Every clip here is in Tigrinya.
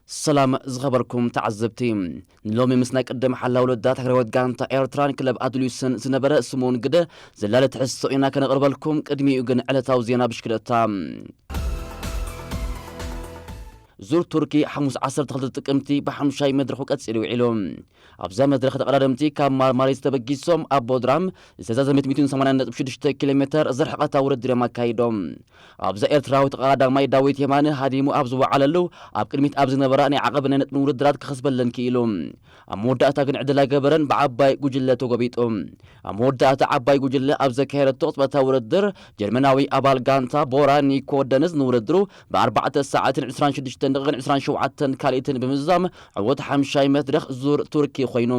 ሰላም ዝኸበርኩም ተዓዘብቲ፣ ንሎሚ ምስ ናይ ቅድም ሓላው ልዳት ሃገራዊት ጋንታ ኤርትራን ክለብ ኣዱሊስን ዝነበረ ስምኦን ግደ ዘላለ ትሕዝቶ ኢና ከነቕርበልኩም። ቅድሚኡ ግን ዕለታዊ ዜና ብሽክለታ። ዙር ቱርኪ ሓሙስ ዓሰርተ ክልተ ጥቅምቲ ብሓሙሻይ መድረኹ ቀጺሉ ውዒሉ። ኣብዛ መድረኽ ተቐዳደምቲ ካብ ማርማሪዝ ተበጊሶም ኣብ ቦድራም ዝተዛዘመት ሚእትን ሰማንያን ነጥቢ ሽዱሽተ ኪሎ ሜተር ዝርሕቐታ ውድድር እዮም ኣካይዶም። ኣብዛ ኤርትራዊ ተቐዳዳማይ ዳዊት የማነ ሃዲሙ ኣብ ዝወዓለሉ ኣብ ቅድሚት ኣብ ዝነበራ ናይ ዓቐብን ናይ ነጥብን ውድድራት ክኸስበለን ክኢሉ። ኣብ መወዳእታ ግን ዕድል ኣይገበረን፣ ብዓባይ ጉጅለ ተጎቢጡ። ኣብ መወዳእታ ዓባይ ጉጅለ ኣብ ዘካየደቶ ቅጽበታዊ ውድድር ጀርመናዊ ኣባል ጋንታ ቦራ ኒኮ ደንዝ ንውድድሩ ብኣርባዕተ ሰዓትን ዕስራን ሽዱሽተን ደቂቕን ዕስራን ሸውዓተን ካልኢትን ብምዝዛም ዕዉት ሓምሻይ መድረኽ ዙር ቱርኪ ኮይኑ።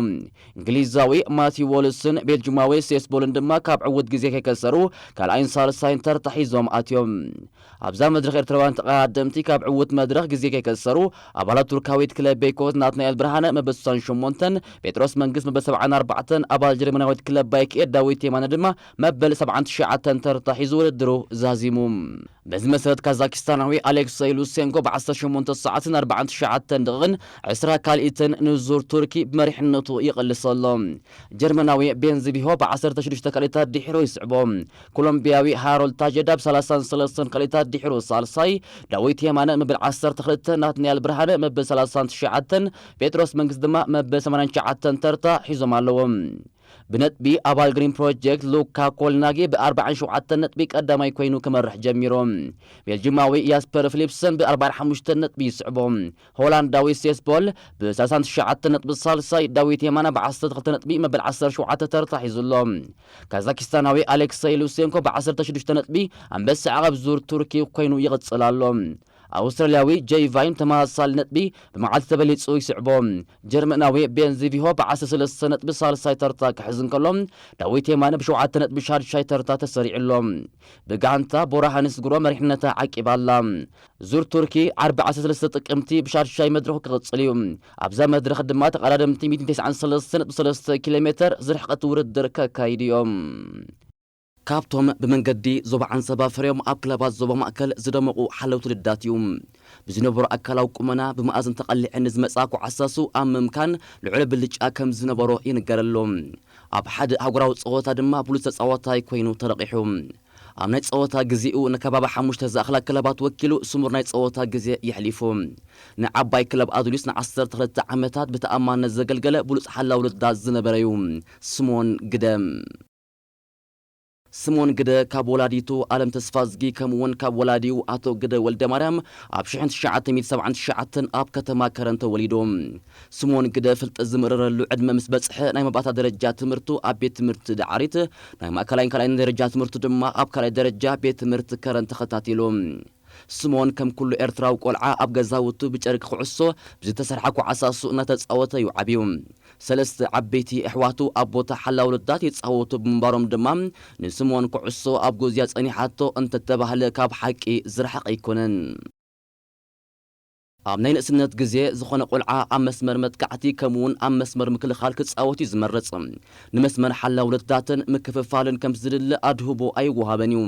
እንግሊዛዊ ማቲ ዎልስን ቤልጅማዊ ሴስቦልን ድማ ካብ ዕዉት ግዜ ከይከሰሩ ካልኣይን ሳልሳይን ተርታ ሒዞም ኣትዮም። ኣብዛ መድረኽ ኤርትራውያን ተቐዳደምቲ ካብ ዕዉት መድረኽ ግዜ ከይከሰሩ ኣባላት ቱርካዊት ክለብ ቤይኮት ናትናኤል ብርሃነ መበል ስሳን ሸሞንተን፣ ጴጥሮስ መንግስት መበል ሰብዓን ኣርባዕተን፣ ኣባል ጀርመናዊት ክለብ ባይክኤ ዳዊት የማነ ድማ መበል ሰብዓን ትሽዓተን ተርታ ሒዙ ውድድሩ ዛዚሙ። በዚ መሰረት ካዛኪስታናዊ ኣሌክሰይ ሉሴንኮ ብ ዓሰርተ ሸሞንተ ሰዓትን ኣርባዓን ትሽዓተን ደቂቕን ዕስራ ካልኢትን ንዙር ቱርኪ ብመሪሕነቱ ይቕልስ ኣሎ። ጀርመናዊ ቤንዝቢሆ ብ ዓሰርተ ሽዱሽተ ካልኢታት ድሒሩ ይስዕቦ። ኮሎምቢያዊ ሃሮልድ ታጀዳ ብ ሰላሳን ሰለስተን ካልኢታት ድሒሩ ሳልሳይ፣ ዳዊት የማነ መበል ዓሰርተ ክልተ፣ ናትናኤል ብርሃነ መበል ሰላሳን ትሽዓተን፣ ጴጥሮስ መንግስት ድማ መበል ሰማንያን ትሽዓተን ተርታ ሒዞም ኣለዉ። ብነጥቢ ኣባል ግሪን ፕሮጀክት ሉካ ኮልናጊ ብ ኣርባዓን ሸውዓተን ነጥቢ ቀዳማይ ኮይኑ ክመርሕ ጀሚሩ። ቤልጂማዊ ያስፐር ፊሊፕሰን ብ ኣርባዓን ሓሙሽተን ነጥቢ ይስዕቦ። ሆላንዳዊ ሴስቦል ብ ሰላሳን ትሽዓተን ነጥቢ ሳልሳይ፣ ዳዊት የማነ ብ ዓሰርተ ክልተ ነጥቢ መበል ዓሰርተ ሸውዓተ ተርታ ሒዙ ኣሎ። ካዛኪስታናዊ ኣሌክሰይ ሉሴንኮ ብ ዓሰርተ ሽዱሽተ ነጥቢ ኣንበሳ ዓቐብ ዙር ቱርኪ ኮይኑ ይቕጽል ኣሎ። ኣውስትራልያዊ ጀይ ቫይን ተመሳሳሊ ነጥቢ ብመዓልቲ ተበሊጹ ይስዕቦ። ጀርመናዊ ቤንዚቪሆ ብ ዓሰርተ ሰለስተ ነጥቢ ሳልሳይ ተርታ ክሕዝ እንከሎ፣ ዳዊት የማነ ብ ሸውዓተ ነጥቢ ሻድሻይ ተርታ ተሰሪዑ ኣሎ። ብጋንታ ቦራ ሃንስ ግሮ መሪሕነታ ዓቂባ ኣላ። ዙር ቱርኪ ዓርቢ ዓሰርተ ሰለስተ ጥቅምቲ ብሻድሻይ መድረኹ ክቕጽል እዩ። ኣብዛ መድረኽ ድማ ተቐዳደምቲ ሚእትን ተስዓን ሰለስተን ነጥቢ ሰለስተ ኪሎ ሜተር ዝርሕቐት ውድድር ከካይዱ እዮም። ካብቶም ብመንገዲ ዞባ ዓንሰባ ፈርዮም ኣብ ክለባት ዞባ ማእከል ዝደመቑ ሓለውቲ ልዳት እዩ። ብዝነበሮ ኣካላዊ ቁመና ብመኣዝን ተቐሊዐ ንዝመጽኣ ኳዕሳሱ ኣብ ምምካን ልዑል ብልጫ ከም ዝነበሮ ይንገረሉ። ኣብ ሓደ ኣህጉራዊ ጸወታ ድማ ብሉጽ ተጻዋታይ ኮይኑ ተረቒሑ። ኣብ ናይ ጸወታ ግዜኡ ንከባቢ ሓሙሽተ ዝኣኽላ ክለባት ወኪሉ ስሙር ናይ ጸወታ ግዜ የሕሊፉ። ንዓባይ ክለብ ኣዱሊስ ንዓሰርተ ክልተ ዓመታት ብተኣማንነት ዘገልገለ ብሉጽ ሓላው ልዳት ዝነበረ እዩ ስምኦን ግደ። ስምኦን ግደ ካብ ወላዲቱ ኣለም ተስፋዝጊ ከምኡውን ካብ ወላዲኡ ኣቶ ግደ ወልደ ማርያም ኣብ ሽሕን ትሽዓተ ሚእትን ሰብዓን ትሽዓተን ኣብ ከተማ ከረን ተወሊዱ። ስምኦን ግደ ፍልጠት ዝምእረረሉ ዕድመ ምስ በጽሐ ናይ መባእታ ደረጃ ትምህርቱ ኣብ ቤት ትምህርቲ ዳዕሪት፣ ናይ ማእከላይን ካልኣይን ደረጃ ትምህርቱ ድማ ኣብ ካልኣይ ደረጃ ቤት ትምህርቲ ከረን ተኸታቲሉ። ስምኦን ከም ኩሉ ኤርትራዊ ቆልዓ ኣብ ገዛውቱ ብጨርቂ ኩዕሶ ብዝተሰርሓ ኳዕሳሱ እናተጻወተ እዩ ዓብዩ። ሰለስተ ዓበይቲ ኣሕዋቱ ኣብ ቦታ ሓላው ልዳት ይጻወቱ ብምንባሮም ድማ ንስምኦን ኩዕሶ ኣብ ጎዝያ ጸኒሓቶ እንተተባህለ ካብ ሓቂ ዝረሓቐ ኣይኮነን። ኣብ ናይ ንእስነት ግዜ ዝኾነ ቆልዓ ኣብ መስመር መጥቃዕቲ ከምኡውን ኣብ መስመር ምክልኻል ክጻወት እዩ ዝመርጽ። ንመስመር ሓላው ልዳትን ምክፍፋልን ከም ዝድለ ኣድህቦ ኣይወሃበን እዩ።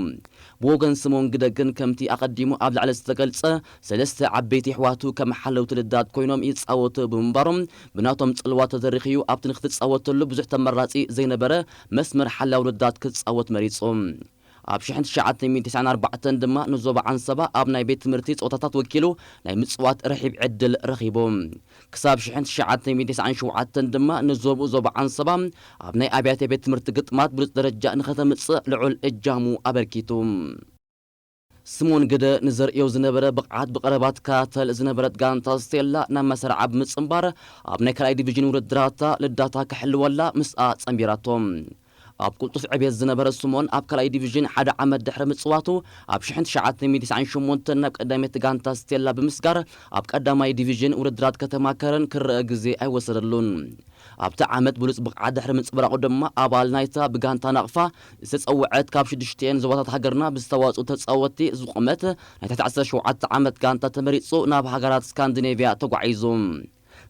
ብወገን ስምኦን ግደ ግን ከምቲ ኣቐዲሙ ኣብ ላዕሊ ዝተገልጸ ሰለስተ ዓበይቲ ኣሕዋቱ ከም ሓለውቲ ልዳት ኮይኖም ይጻወቱ ብምንባሮም ብናቶም ጽልዋ ተደሪኽዩ ኣብቲ ንክትጻወተሉ ብዙሕ ተመራጺ ዘይነበረ መስመር ሓላው ልዳት ክጻወት መሪጹ። ኣብ ሽሕን ትሽዓተ ሚእትን ተስዓን ኣርባዕተን ድማ ንዞባ ዓንሰባ ኣብ ናይ ቤት ትምህርቲ ጸወታታት ወኪሉ ናይ ምጽዋት ርሒብ ዕድል ረኺቡ። ክሳብ ሽሕን ትሽዓተ ሚእትን ተስዓን ሸውዓተን ድማ ንዞብኡ ዞባ ዓንሰባ ኣብ ናይ ኣብያተ ቤት ትምህርቲ ግጥማት ብሉጽ ደረጃ ንኸተምጽእ ልዑል እጃሙ ኣበርኪቱ። ስምኦን ግደ ንዘርእዮ ዝነበረ ብቕዓት ብቐረባ ትከታተል ዝነበረት ጋንታ ስቴላ ናብ መሰርዓ ብምጽንባር ኣብ ናይ ካልኣይ ዲቪዥን ውድድራታ ልዳታ ክሕልወላ ምስኣ ጸንቢራቶ። ኣብ ቅልጡፍ ዕብየት ዝነበረ ስምኦን ኣብ ካልኣይ ዲቪዥን ሓደ ዓመት ድሕሪ ምጽዋቱ ኣብ ሽሕን ትሽዓተ ሚእትን ተስዓን ሸሞንተን ናብ ቀዳመይቲ ጋንታ ስቴላ ብምስጋር ኣብ ቀዳማይ ዲቪዥን ውድድራት ከተማ ከረን ክረአ ግዜ ኣይወሰደሉን። ኣብቲ ዓመት ብሉጽ ብቕዓት ድሕሪ ምንጽብራቑ ድማ ኣባል ናይታ ብጋንታ ናቕፋ ዝተጸውዐት ካብ ሽዱሽቲኤን ዞባታት ሃገርና ብዝተዋጽኡ ተጻወትቲ ዝቖመት ናይ ትሕቲ ዓሰርተ ሸውዓተ ዓመት ጋንታ ተመሪጹ ናብ ሃገራት ስካንዲኔቭያ ተጓዒዙ።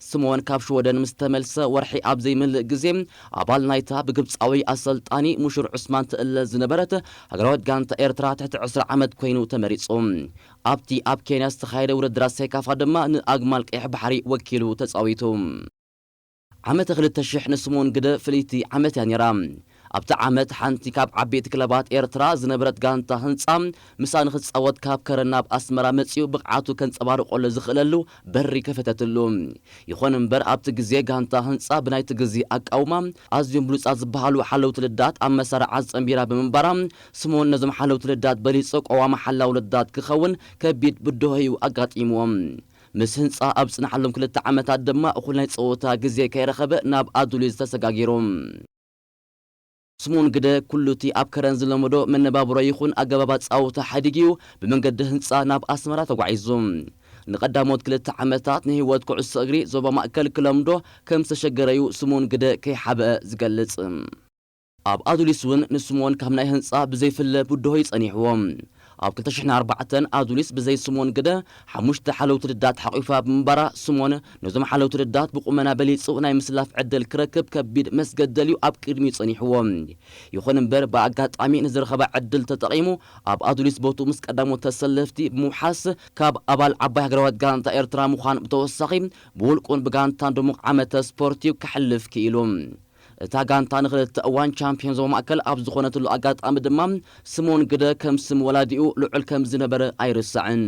ስምኦን ካብ ሽወደን ምስ ተመልሰ ወርሒ ኣብ ዘይመልእ ግዜ፣ ኣባል ናይታ ብግብጻዊ ኣሰልጣኒ ሙሹር ዑስማን ትእለ ዝነበረት ሃገራዊት ጋንታ ኤርትራ ትሕቲ ዕስራ ዓመት ኮይኑ ተመሪጹ። ኣብቲ ኣብ ኬንያ ዝተኻየደ ውድድራት ሴካፋ ድማ ንኣግማል ቀይሕ ባሕሪ ወኪሉ ተጻዊቱ። ዓመተ ክልተ ሽሕ ንስምኦን ግደ ፍልይቲ ዓመት እያ ነይራ። ኣብቲ ዓመት ሓንቲ ካብ ዓበይቲ ክለባት ኤርትራ ዝነበረት ጋንታ ህንጻ፣ ምሳኣ ንክጻወት ካብ ከረን ናብ ኣስመራ መጺኡ ብቕዓቱ ከንጸባርቆሉ ዝኽእለሉ በሪ ከፈተትሉ። ይኹን እምበር፣ ኣብቲ ግዜ ጋንታ ህንጻ ብናይቲ ግዜ ኣቃውማ ኣዝዮም ብሉጻት ዝበሃሉ ሓለውቲ ልዳት ኣብ መሳርዓ ዝጸንቢራ ብምንባራ፣ ስምኦን ነዞም ሓለውቲ ልዳት በሊጹ ቀዋሚ ሓላዊ ልዳት ክኸውን ከቢድ ብድሆ እዩ ኣጋጢምዎ። ምስ ህንጻ ኣብ ዝጸንሓሎም ክልተ ዓመታት ድማ እኹል ናይ ጸወታ ግዜ ከይረኸበ ናብ ኣዱሊስ ተሰጋጊሩ። ስምኦን ግደ ኩሉ እቲ ኣብ ከረን ዝለመዶ መነባብሮ ይኹን ኣገባብ ኣጻውታ ሓዲጉ እዩ ብመንገዲ ህንጻ ናብ ኣስመራ ተጓዒዙ። ንቐዳሞት ክልተ ዓመታት ንህይወት ኩዕሶ እግሪ ዞባ ማእከል ክለምዶ ከም ዝተሸገረ እዩ ስምኦን ግደ ከይሓብአ ዝገልጽ። ኣብ ኣዱሊስ እውን ንስምኦን ካብ ናይ ህንጻ ብዘይፍለ ብድሆ እዩ ጸኒሕዎ። ኣብ ክልተ ሽሕን ኣርባዕተን ኣዱሊስ ብዘይ ስምኦን ግደ ሓሙሽተ ሓለውቲ ልዳት ሓቒፋ ብምንባራ፣ ስምኦን ነዞም ሓለውቲ ልዳት ብቁመና በሊጹ ናይ ምስላፍ ዕድል ክረክብ ከቢድ መስገደል እዩ ኣብ ቅድሚኡ ጸኒሕዎ። ይኹን እምበር፣ ብኣጋጣሚ ንዝረኸባ ዕድል ተጠቒሙ ኣብ ኣዱሊስ ቦቱ ምስ ቀዳሞት ተሰለፍቲ ብምውሓስ፣ ካብ ኣባል ዓባይ ሃገራዊት ጋንታ ኤርትራ ምዃን ብተወሳኺ ብውልቁን ብጋንታን ድሙቕ ዓመተ ስፖርት እዩ ከሕልፍ ክኢሉ። እታ ጋንታ ንኽልተ እዋን ቻምፒዮን ዞባ ማእከል ኣብ ዝኾነትሉ ኣጋጣሚ ድማ፣ ስምኦን ግደ ከም ስም ወላዲኡ ልዑል ከም ዝነበረ ኣይርሳዕን።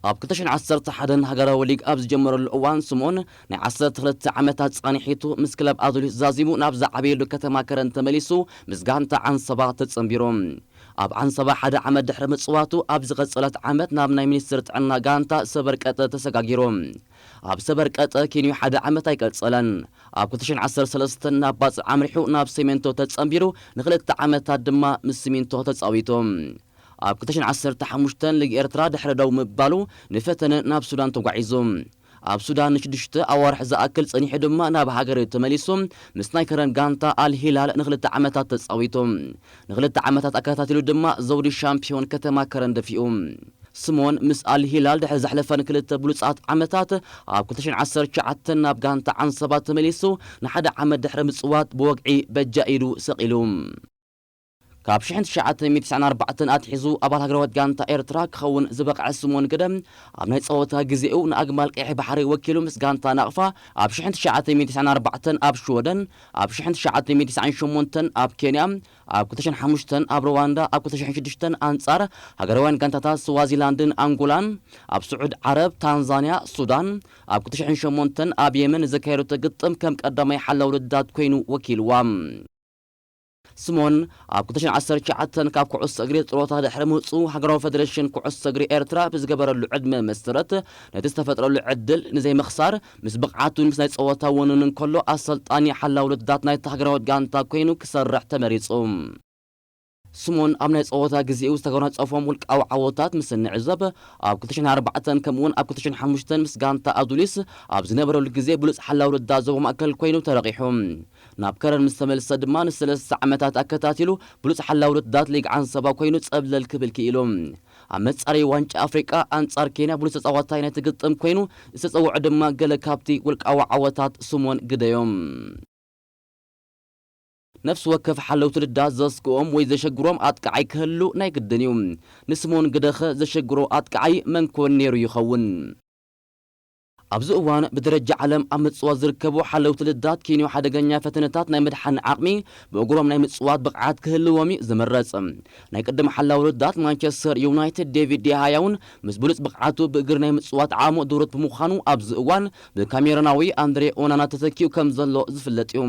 ኣብ ክልተ ሽሕን ዓሰርተ ሓደን ሃገራዊ ሊግ ኣብ ዝጀመረሉ እዋን፣ ስምኦን ናይ ዓሰርተ ክልተ ዓመታት ጻንሒቱ ምስ ክለብ ኣዱሊስ ዛዚሙ ናብ ዝዓበየሉ ከተማ ከረን ተመሊሱ ምስ ጋንታ ዓንሰባ ተጸንቢሩ። ኣብ ዓንሰባ ሓደ ዓመት ድሕሪ ምጽዋቱ፣ ኣብ ዝቐጸለት ዓመት ናብ ናይ ሚኒስትሪ ጥዕና ጋንታ ሰበርቀጠ ተሰጋጊሩ። ኣብ ሰበርቀጠ ኬንዩ ሓደ ዓመት ኣይቀጸለን። ኣብ ክልተ ሽሕን ዓሰርተ ሰለስተን ናብ ባጽዕ ኣምሪሑ ናብ ሲሚንቶ ተጸንቢሩ፣ ንኽልተ ዓመታት ድማ ምስ ሲሚንቶ ተጻዊቱ። ኣብ ክልተ ሽሕን ዓሰርተ ሓሙሽተን ሊግ ኤርትራ ድሕሪ ደው ምባሉ፣ ንፈተነ ናብ ሱዳን ተጓዒዙ። ኣብ ሱዳን ንሽዱሽተ ኣዋርሕ ዝኣክል ጸኒሑ ድማ ናብ ሃገሩ ተመሊሱ፣ ምስ ናይ ከረን ጋንታ ኣል ሂላል ንኽልተ ዓመታት ተጻዊቱ። ንኽልተ ዓመታት ኣከታቲሉ ድማ ዘውዲ ሻምፒዮን ከተማ ከረን ደፊኡ። ስምኦን ምስ ኣል ሂላል ድሕሪ ዘሕለፈን ክልተ ብሉጻት ዓመታት፣ ኣብ ክልተ ሽሕን ዓሰርተ ትሽዓተን ናብ ጋንታ ዓንሰባ ተመሊሱ፣ ንሓደ ዓመት ድሕሪ ምጽዋት ብወግዒ በጃ ኢዱ ሰቒሉ። ካብ ሽሕን ትሽዓተ ሚእትን ትስዓን ኣርባዕተን ኣትሒዙ ኣባል ሃገራዊት ጋንታ ኤርትራ ክኸውን ዝበቕዐ ስምኦን ግደ፣ ኣብ ናይ ጸወታ ግዜኡ ንኣግማል ቀይሕ ባሕሪ ወኪሉ ምስ ጋንታ ናቕፋ ኣብ ሽሕን ትሽዓተ ሚእትን ትስዓን ኣርባዕተን ኣብ ሽወደን፣ ኣብ ሽሕን ትሽዓተ ሚእትን ትስዓን ሸሞንተን ኣብ ኬንያ፣ ኣብ ክልተ ሽሕን ሓሙሽተን ኣብ ሩዋንዳ፣ ኣብ ክልተ ሽሕን ሽዱሽተን ኣንጻር ሃገራውያን ጋንታታት ስዋዚላንድን ኣንጎላን፣ ኣብ ስዑድ ዓረብ፣ ታንዛንያ፣ ሱዳን፣ ኣብ ክልተ ሽሕን ሸሞንተን ኣብ የመን ዘካየደቶ ግጥም ከም ቀዳማይ ሓላው ልዳት ኮይኑ ወኪልዋ። ስሞን ኣብ ክልተ ሽሕን ዓሰርተ ትሽዓተን ካብ ኩዕሶ እግሪ ጥሮታ ድሕሪ ምውጽኡ፣ ሃገራዊ ፈደረሽን ኩዕሶ እግሪ ኤርትራ ብዝገበረሉ ዕድመ መሰረት፣ ነቲ ዝተፈጥረሉ ዕድል ንዘይምኽሳር፣ ምስ ብቕዓቱን ምስ ናይ ጸወታ ወኑንን ከሎ፣ ኣሰልጣኒ ሓላው ልዳት ናይታ ሃገራዊት ጋንታ ኮይኑ ክሰርሕ ተመሪጹ። ስሞን ኣብ ናይ ጸወታ ግዜኡ ዝተጎናጸፎም ውልቃዊ ዓወታት ምስ እንዕዘብ፣ ኣብ ክልተ ሽሕን ኣርባዕተን ከምኡውን ኣብ ክልተ ሽሕን ሓሙሽተን ምስ ጋንታ ኣዱሊስ ኣብ ዝነበረሉ ግዜ ብሉጽ ሓላው ልዳት ዞባ ማእከል ኮይኑ ተረቒሑ። ናብ ከረን ምስ ተመልሰ ድማ ንሰለስተ ዓመታት ኣከታቲሉ ብሉጽ ሓላው ልዳት ሊግ ዓንሰባ ኮይኑ ጸብለል ክብል ክኢሉ። ኣብ መጻረዪ ዋንጫ ኣፍሪቃ ኣንጻር ኬንያ ብሉጽ ተጻዋታይ ናይቲ ግጥም ኮይኑ ዝተጸውዑ ድማ ገለ ካብቲ ውልቃዊ ዓወታት ስሞን ግደዮም። ነፍሲ ወከፍ ሓለውቲ ልዳት ዘስግኦም ወይ ዘሸግሮም ኣጥቃዓይ ክህሉ ናይ ግድን እዩ። ንስሞን ግደኸ ዘሸግሮ ኣጥቃዓይ መን ኮን ነይሩ ይኸውን? ኣብዚ እዋን ብደረጃ ዓለም ኣብ ምጽዋት ዝርከቡ ሓለውቲ ልዳት ኪንዮ ሓደገኛ ፈተነታት ናይ ምድሓን ዓቕሚ ብእግሮም ናይ ምጽዋት ብቕዓት ክህልዎም እዩ ዝምረጽ። ናይ ቅድም ሓላው ልዳት ማንቸስተር ዩናይትድ ዴቪድ ዴሃያ እውን ምስ ብሉጽ ብቕዓቱ ብእግሪ ናይ ምጽዋት ዓቕሙ ድሩት ብምዃኑ ኣብዚ እዋን ብካሜሮናዊ ኣንድሬ ኦናና ተተኪኡ ከም ዘሎ ዝፍለጥ እዩ።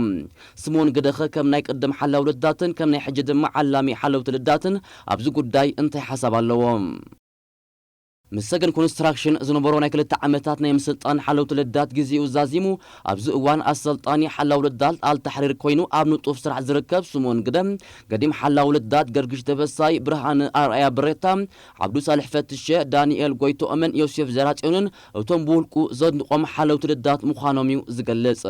ስሞን ግደኸ ከም ናይ ቅድም ሓላው ልዳትን ከም ናይ ሕጂ ድማ ዓላሚ ሓለውቲ ልዳትን ኣብዚ ጉዳይ እንታይ ሓሳብ ኣለዎ? ምስ ሰገን ኮንስትራክሽን ዝነበሮ ናይ ክልተ ዓመታት ናይ ምስልጣን ሓለውቲ ልዳት ግዜኡ ዛዚሙ፣ ኣብዚ እዋን ኣሰልጣኒ ሓላው ልዳት ኣልታሕሪር ኮይኑ ኣብ ንጡፍ ስራሕ ዝርከብ ስሞን ግደ፣ ገዲም ሓላው ልዳት ገርግሽ ደበሳይ፣ ብርሃነ ኣርኣያ ብሬታ፣ ዓብዱ ሳልሕ ፈትሸ፣ ዳንኤል ጎይቶኦምን ዮሴፍ ዘራጽዮንን እቶም ብውልቁ ዘድንቖም ሓለውቲ ልዳት ምዃኖም እዩ ዝገልጽ።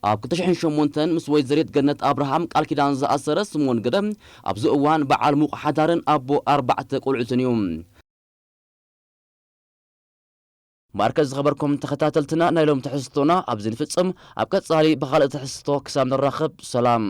ኣብ ክልተ ሽሕን ሸሞንተን ምስ ወይዘሪት ገነት ኣብርሃም ቃል ኪዳን ዝኣሰረ ስምኦን ግደ፣ ኣብዚ እዋን በዓል ሙቕ ሓዳርን ኣቦ ኣርባዕተ ቆልዑትን እዩ። ማርከስ ዝኸበርኩም ተኸታተልትና ናይ ሎም ትሕዝቶና ኣብዚ ንፍጽም። ኣብ ቀጻሊ ብኻልእ ትሕዝቶ ክሳብ ንራኸብ ሰላም።